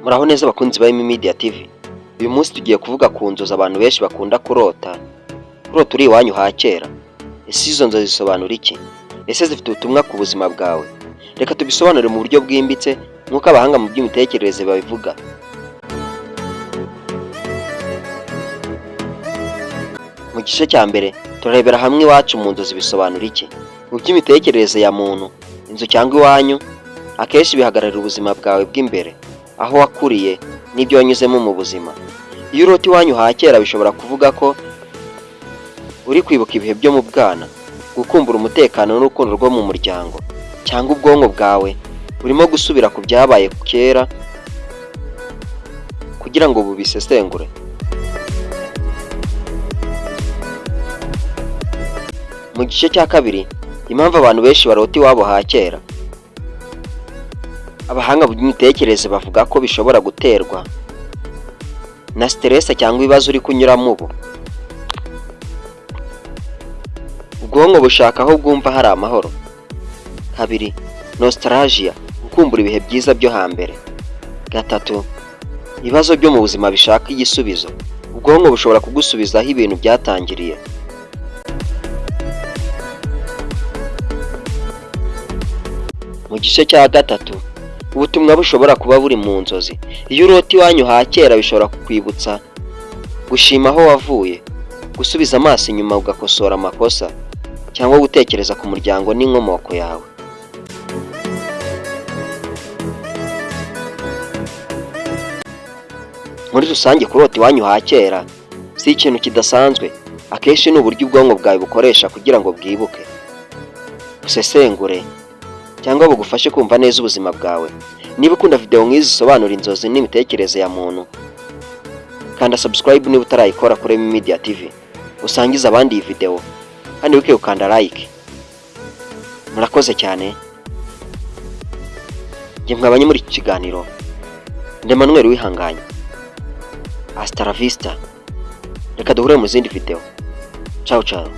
Muraho neza bakunzi ba Emmy Media TV. Uyu munsi tugiye kuvuga ku nzozi abantu benshi bakunda kurota. Kurota uri iwanyu ha kera. Ese izo nzozi zisobanura iki? Ese zifite ubutumwa ku buzima bwawe? Reka tubisobanure mu buryo bwimbitse nk'uko abahanga mu by'imitekerereze babivuga. Mu gice cya mbere turarebera hamwe iwacu mu nzozi bisobanura iki? Mu by'imitekerereze ya muntu, inzu cyangwa iwanyu akenshi bihagararira ubuzima bwawe bw'imbere, aho wakuriye n'ibyo wanyuzemo mu buzima. Iyo urota iwanyu ha kera, bishobora kuvuga ko uri kwibuka ibihe byo mu bwana, gukumbura umutekano n'urukundo rwo mu muryango, cyangwa ubwonko bwawe burimo gusubira ku byabaye kera kugira ngo bubisesengure. Mu gice cya kabiri, impamvu abantu benshi barota iwabo ha kera. Abahanga mu by'imitekerereze bavuga ko bishobora guterwa na stress cyangwa ibibazo uri kunyuramo ubu. Ubwonko bushaka aho bwumva hari amahoro. Kabiri, nostalgia, gukumbura ibihe byiza byo hambere. Gatatu, ibibazo byo mu buzima bishaka igisubizo. Ubwonko bushobora kugusubiza aho ibintu byatangiriye. Mu gice cya gatatu, ubutumwa bushobora kuba buri mu nzozi. Iyo urota iwanyu ha kera, bishobora kukwibutsa gushima aho wavuye, gusubiza amaso inyuma ugakosora amakosa, cyangwa gutekereza ku muryango n'inkomoko yawe. Muri rusange, kurota iwanyu ha kera si ikintu kidasanzwe. Akenshi ni uburyo ubwonko bwawe bukoresha kugira ngo bwibuke, busesengure cyangwa bugufashe kumva neza ubuzima bwawe. Niba ukunda video nk'izi zisobanura inzozi n'imitekerereze ya muntu, kanda subscribe niba utarayikora kuri Emmy Media TV, usangize abandi iyi video kandi wibuke gukanda like. Murakoze cyane. Njye mwabanye muri iki kiganiro ndi Emmanuel Wihanganye. Hasta la vista. Reka duhure mu zindi video. Ciao ciao.